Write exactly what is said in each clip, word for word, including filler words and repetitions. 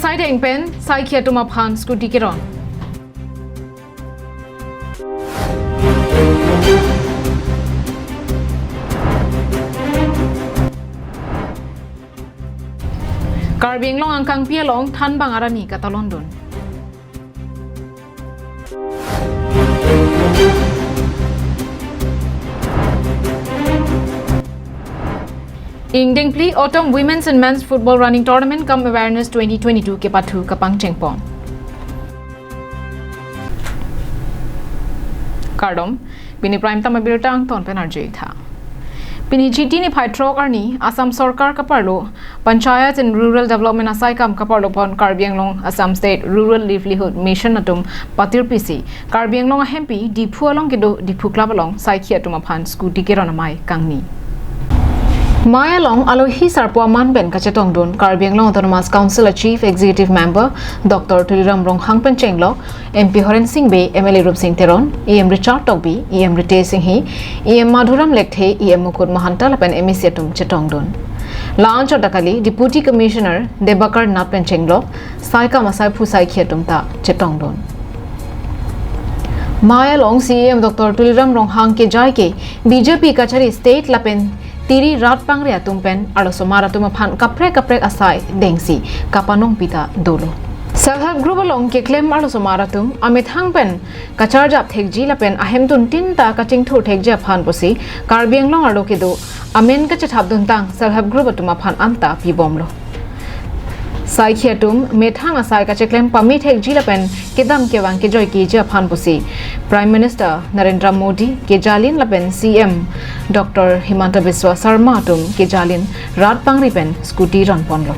Aideng pen saikhi atum aphan scooty keron. Karbi Anglong angkangpi along thanbang arni katalondun. Ingdeng phli Autumn Women's and Men's Football Running Tournament cum Awareness twenty twenty-two kepathu kapangchengpon. Kardom, pini Prime Time abirta angton pen arju-ik tha. Pini Chiti niphai throk arni Assam Sorkar kaparlo Panchayat and Rural Development asaikam kaparlopon Karbi Anglong Assam State Rural Livelihood Mission atum patirpisi Karbi Anglong ahempi Diphu along kedo Diphu Club along saikhi atum aphan scooty keron amei kangni. Mei along alohi sarpo aman pen kachetongdun Karbi Anglong Autonomous Council a Chief Executive Member Doctor Tuliram Ronghang pen chenglok M P Horen Sing Bey, M L A Rupsing Teron, E M Richard Tokbi, E M Ritesh Enghi, E M Madhuram Lekthe, E M Mukut Mahanta lapen M A C atum chetongdun. La-anchot ta kali Deputy Commissioner Debakar Nath pen chenglok saikam asaiphu saikhi atum ta chetongdun. Mei along C E M Doctor Tuliram Ronghang kejai ke B J P kachari state lapen tiri rat pangri atum pen arlosomar atum aphan kaprek kaprek asai dengsi kapanongpi ta dolo. Self Help Group along keklem arlosomar atum amethang pen kacharjap thekji lapen ahemtun tin ta kachingthur thekji aphan pusi Karbi Anglong arlo kedo amen kachethapduntang Self Help Group atum aphan anta pibomlo. Saikhi atum methang asai kacheklem pame thekji lapen kedam kevang kejoikeji aphan pusi Prime Minister Narendra Modi kejalin lapen C M Doctor Himanta Biswa Sarma atum kejalin rat pangri pen scooty ronponlo.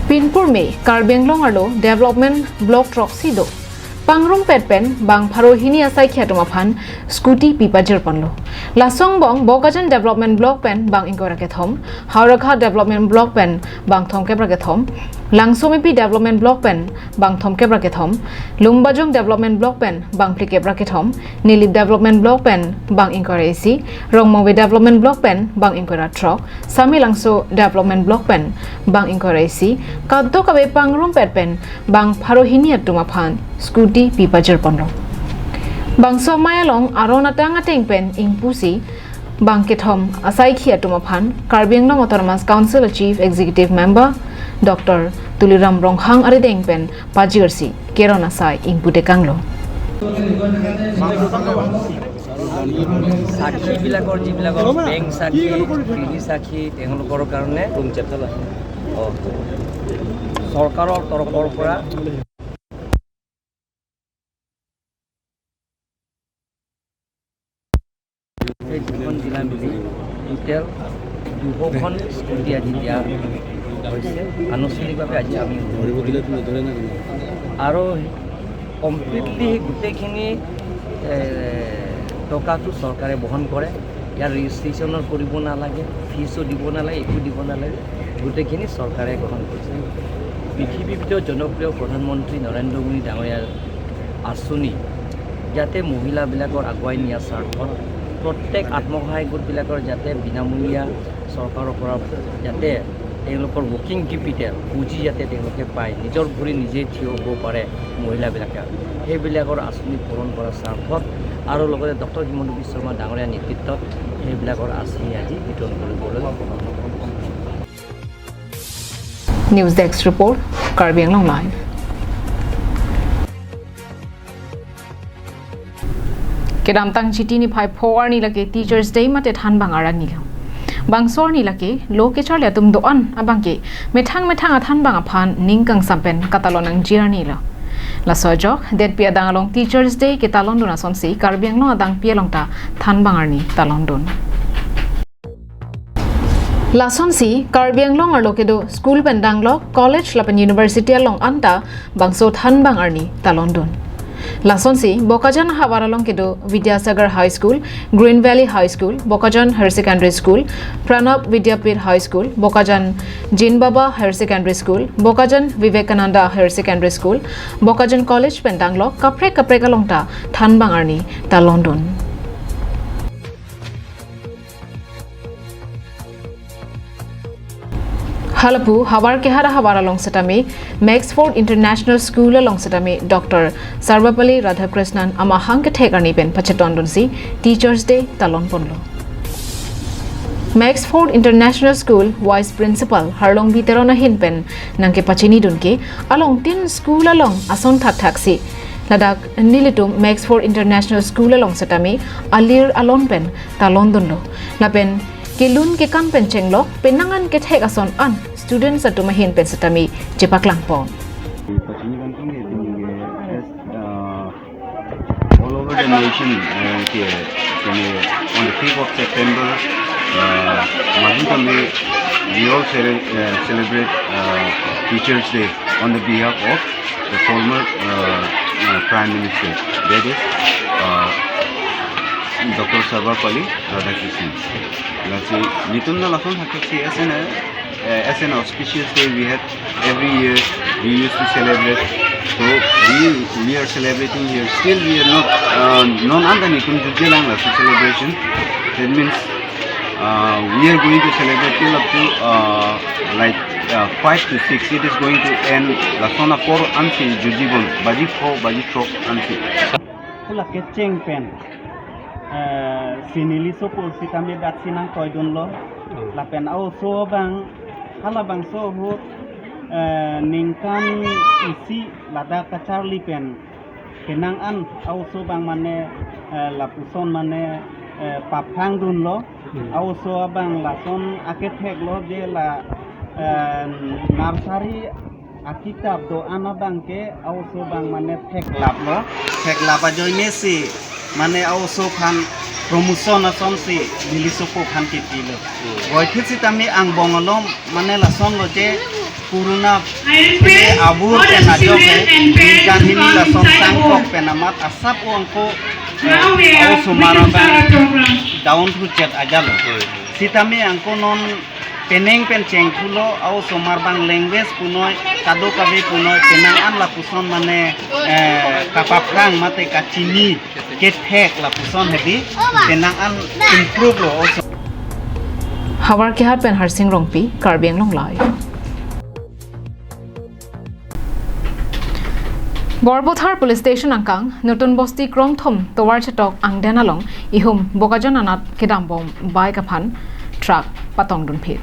Pinpur me Karbi Anglong arlo development block throksi do. Pangrumpet pen bang pharo hini asaikhi atum aphan scooty pipajirponlo. Laso angbong Bokajan Development Block pen bang ingkoi ra kethom, Howraghat Development Block pen bang thomkep ra kethom, Langsomepi Development Block pen bang thomkep ra kethom, Lumbajong Development Block pen bang phlikep ra kethom, Nilip Development Block pen bang ingkoi ra isi, Rongmongve Development Block pen bang ingkoi ra throk, Samelangso Development Block pen bang ingkoi ra isi, kadokave pangrumpet pen bang pharo hini atum aphan scooty pipajirponlo. Bangso mei along aron atang ateng pen ingpusi bang kethom asaikhi atum aphan Karbi Anglong Autonomous Council Chief Executive Member Doctor Tuliram Ronghang arideng pen pajirsi keron asai ingputekanglo. সাক্ষীবিলাকৰ যিবিলাকৰ বেংক সাক্ষী, কৃষি সাক্ষী, তেওঁলোকৰ কাৰণে, অ, চৰকাৰৰ তৰফৰ পৰা এই দুখন জিলা মিলি টোটেল দুশখন স্কুটি আজি দিয়া হৈছে। আনুষ্ঠানিকভাৱে আজি আমি আৰু কমপ্লিটলি গোটেইখিনি, এ, টকাটো চৰকাৰে বহন কৰে। ইয়াৰ ৰেজিষ্ট্ৰেশ্যনৰ কৰিব নালাগে, ফিজো দিব নালাগে, একো দিব নালাগে, গোটেইখিনি চৰকাৰে গ্ৰহণ কৰিছে। পৃথিৱীৰ ভিতৰত জনপ্ৰিয় প্ৰধানমন্ত্ৰী নৰেন্দ্ৰ মোদী ডাঙৰীয়াৰ আঁচনি যাতে মহিলাবিলাকৰ আগুৱাই নিয়াৰ স্বাৰ্থত প্ৰত্যেক আত্মসহায়ক গোটবিলাকৰ যাতে বিনামূলীয়া চৰকাৰৰ পৰা যাতে তেওঁলোকৰ ৱৰ্কিং কেপিটেল, পুঁজি যাতে তেওঁলোকে পায়, নিজৰ ভৰি নিজে থিয় হ'ব পাৰে মহিলাবিলাকে, সেইবিলাকৰ আঁচনি পূৰণ কৰাৰ স্বাৰ্থত আৰু লগতে ডক্টৰ হিমন্ত বিশ্ব শৰ্মা ডাঙৰীয়া নেতৃত্বত সেইবিলাকৰ আঁচনি আজি বিতৰণ কৰিবলৈ News Desk Report, Karbi Anglong Live. Kedamtang Chiti niphai pho arni lake Teachers Day mate thanbang arni lo. Bangso arni lake lo kecharli atum do-an abangke methang methang athanbang aphan ning kangsam pen katalon nangji arni lo. Laso ajok, detpi adang along Teachers Day ketalondun asonsi Karbi Anglong adangpi along ta thanbang arni talondun. Lasonsi Karbi Anglong arlo kedo school pen danglok, college lapen university along anta bangso thanbang arni talondun. Lasonsi Bokajan ahavar along kedo Vidyasagar High School, Green Valley High School, Bokajan Higher Secondary School, Pranab Vidyapith High School, Bokajan Jin Baba Higher Secondary School, Bokajan Vivekananda Higher Secondary School, Bokajan College pen danglok kaprek kaprek along ta thanbang arni talondun. Halapu, havar kehar ahavar along setame, Maxford International School along setame, Doctor Sarvepalli Radhakrishnan amahang kethek arni pen pachetongdunsi, Teachers Day talon ponlo. Maxford International School Vice Principal Harlongbi Teron ahin pen nangkepachinidun ke, along tin school along ason thakthak si, ladak nelitum Maxford International School along setame alir alon pen talondunlo. Lapen kelun kekan pen chenglok penang an kethek ason an students atum ahin pen setame chepaklangpon. Pachini kangtung ke tinggi ke, as, uh, all over the nation, uh, ke, ke on the fifth of September, uh, madu tame, we all cele-, uh, celebrate, uh, Teachers Day on the behalf of the former, uh, uh, Prime Minister, that is, uh, Doctor Sarvepalli Radhakrishnan. Lasi, nelitum na lason hakak si as an, uh, as an auspicious day we have every year we used to celebrate. So we, we are celebrating here. Still we are not, uh, non anda nelitum jutjelang laso celebration. That means, uh, we are going to celebrate till up to, uh, like, uh, five to six. It is going to end lason apor ansi jutjibom. Baji pho, baji throk ansi. Hala kecheng pen, eh, si neli sopo sitame dak si nangtoidunlo. Hmm. Lapen a-oso abang, halabangso ahut, eh, ningkan isi ladak kacharli pen, penang an a-oso abang mane, eh, lapuson mane, eh, paphrangdunlo. Hmm. A-oso abang lason aketheklo je la, eh, nursery akitap do-an abang ke a-oso abang mane theklaplo, theklap ajoine si mane a-oso aphan promotion asonsi neli sopo aphan kipilo. Hmm. Boithit sitame angbong along mane lasonlo je puruna abur pen ajok ke ningkan hini lason sangkok pen amat asap angko, eh, a-osomar abang down to chet ajalo. Hmm. Sitame angko non penang pen chengthulo, a-osomar abang language punoi, kadokave punoi, penang an lapuson mane, eh, kapaphrang mate kachini kethek lapuson hedi, penang an improve lo a-oso. Havar kehar pen Harsing Rongpi, Karbi Anglong Live. Borpathar Police Station angkang, Notun Bosti Krongthom tovar chetok angden along, ihum Bokajan anat kedambom bike aphan truck patongdunphit.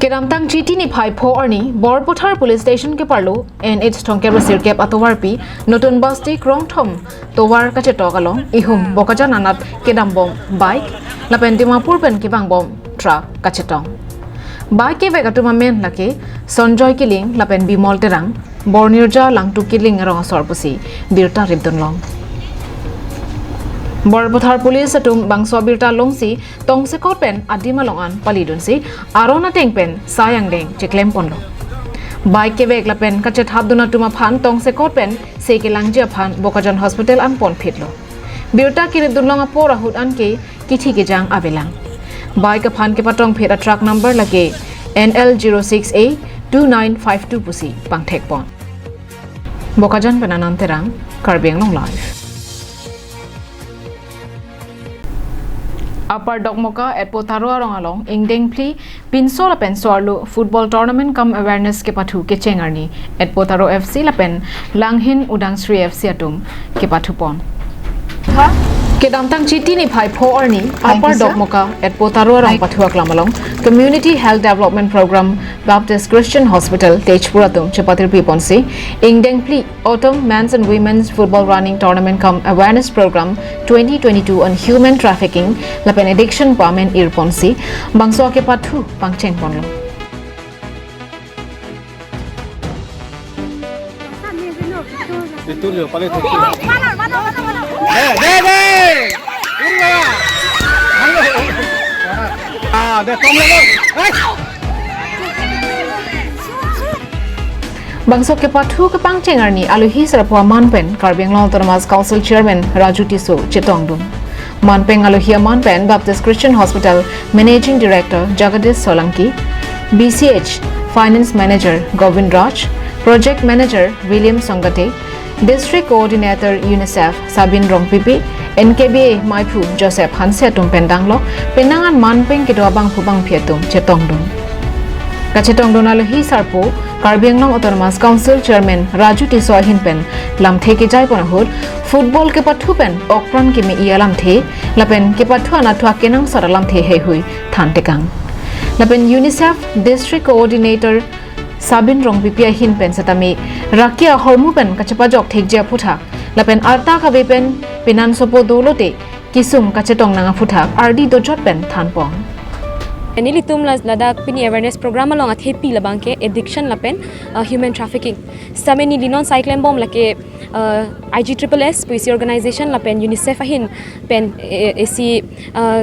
Kedamtang Chiti niphai pho arni, Borpathar Police Station keparlo, N H thomkep ra sirkep atovarpi, Notun Bosti Krongthom tovar kachetok along, ihum Bokajan anat kedambom bike, lapen Dimapur pen kevangbom truck kachetong. Bike kevek atum amen lake Sonjoy Killing lapen Bimol Terang, Bornirja Langtuk Killing arong asor pusi birta ripdunlong. Borpathar Police atum bangso birta longsi tongsekot pen adim along an palidunsi aron ateng pen sai angdeng cheklemponlo. Bike kevek lapen kachethapdun atum aphan tongsekot pen se kelangji aphan Bokajan Hospital an ponphitlo. Birta keripdunlong apor ahut anke kithi kejang avelang. Bike aphan kepatongphit a-truck number lake N L zero six A two nine five two pusi pangthekpon. Bokajan pen Anand Terang, Karbi Anglong Live. Upper Dokmoka, Etpo Taro arong along, ingdeng phli, pinso lapen so-arlo football tournament cum awareness kepathu kecheng arni, Etpo Taro F C lapen Langhin Udangsri F C atum kepathupon. Kedamtang Chiti niphai pho arni, Upper Dokmoka, Etpo Taro arong pathu aklam along, Community Health Development Program, Baptist Christian Hospital, Tezpur atum chepatirpiponsi, ingdeng phli, Autumn Men's and Women's Football Running Tournament cum Awareness Program twenty twenty-two on Human Trafficking lapen Addiction pu amen irponsi, bangso kepathu pangchengponlo. Itu dia paling kecil. Eh, deh, deh. Ini lah. Halo. Ah, deh, tong lagi. Eh. Bangso kepathu kepangcheng arni alohi serapo aman pen Karbi Anglong Autonomous Council Chairman Raju Tisso chetongdun. Manpeng alohi aman pen Baptist Christian Hospital Managing Director Jagadish Solanki, B C H Finance Manager Govind Raj, Project Manager William Songate, District Coordinator UNICEF Sabin Rongpipi, N K B A maiphu Joseph Hanse atum pen danglok, penang an manpeng kedo abangphu bangphi atum chetongdun. Kachetongdun alohi sarpo Karbi Anglong Autonomous Council Chairman Raju Tisso ahin pen lamthe kejai pon ahut football kepathu pen okpran keme-i alamthe lapen kepathu anatthu akenangsot alamthe heihui thantekang. Lapen UNICEF District Coordinator Sabin Rongpipi ahin pen setame raki ahormu pen kachepajok thekji aphuthak lapen arta kave pen penan sopo dolote kesung kachetong nang aphuthak ardi dojot pen thanpon. Nelitum la- ladak pini awareness program along athepi labangke addiction lapen uh, human trafficking. Setame neli non sai klembom lake uh, I G triple S puisi organization lapen UNICEF ahin pen eh, eh, isi uh,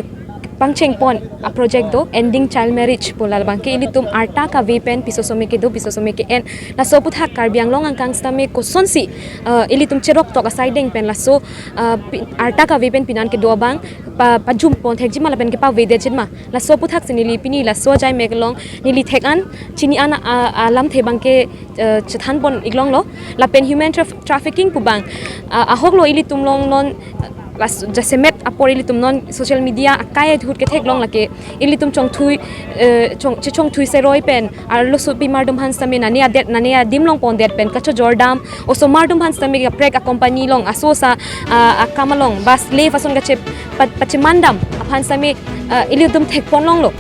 pangchengpon a project do, Ending Child Marriage pu. Labangke ilitum arta kave pen piso some kedo, piso some ke-en. Laso aphuthak Karbi Anglong angkang setame kosonsi uh, ilitum cherok tok asai deng pen laso uh, pi- arta kave pen penan kedo abang pa- pajumpon thekji ma lapen kepavedetji ma. Laso aphuthak si neli pini laso ajai mek along neli thek-an chini-an a- a- alamthe abangke uh, chethanpon iklonglo. Lapen human traf- trafficking pu abang uh, ahoklo ilitum along non uh, las- jasemet apor ilitum non social media akai ahut ketheklong lake ilitum chongthui eh, chong chechongthui seroi pen arloso pimar atum aphan setame nane adet nane adim longpondet pen kachojordam osomar atum aphan setame kaprek a company along aso-sa ah, akam along bas le fason kache pa- pachemandam aphan setame ah, ilitum thekponlonglo.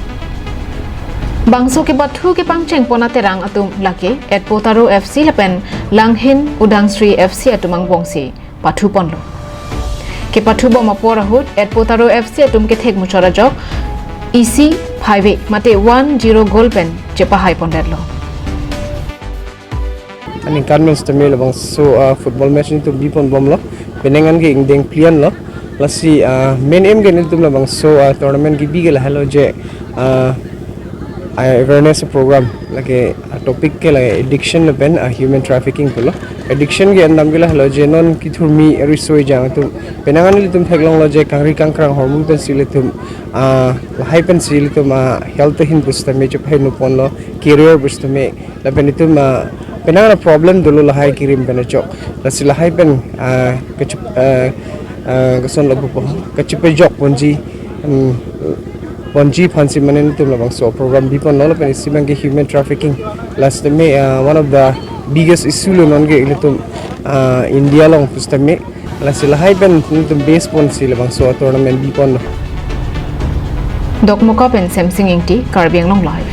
Bangso kepathu kepangchengpon aterang atum lake Etpo Taro F C lapen Langhin Udangsri F C atum angbongsi pathuponlo. Kepathubom apor ahut Etpo Taro F C atum kethek muchot ajok isi phaive mate one zero goal pen chepahaipondetlo. Aningkan pen setame labangso ah, football match nelitum biponbomlo. Penang an ke ingdeng plianlo. Lasi ah, main aim ke nelitum labangso ah, tournament kebi ke lahelo je ah, ah, awareness program lake ah, topic ke lake addiction lapen ah, human trafficking pulo. Addiction ke endam ke lahelo je non kethurmi risoi jang atum penang an nelitum theklonglo je kangri kangkrang hormone pensi ilitum ah, lahai pensi ilitum ah, health ahin pusitame chepahai noponlo, career pusitame lapen itum ah, penang an problem dolo lahai kirim pen ajok. Lasi lahai pen ah, kachep ah, ah, kasonlo pupo kachepajokponji um, ponji aphansi mane nelitum labangso program biponlo lapen isi abangke human trafficking. Lasi tame ah, one of the biggest issue lo non ke ilitum ah, India along pusitame. Lasi lahai pen nelitum base ponsi labangso tournament biponlo. Dokmoka pen Semsing Ingti, Karbi Anglong Live.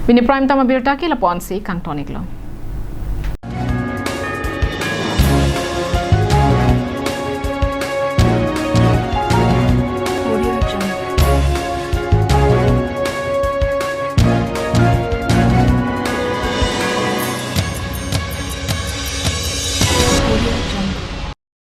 Pini prime time abirta ke lapu-ansi kangtoniklo.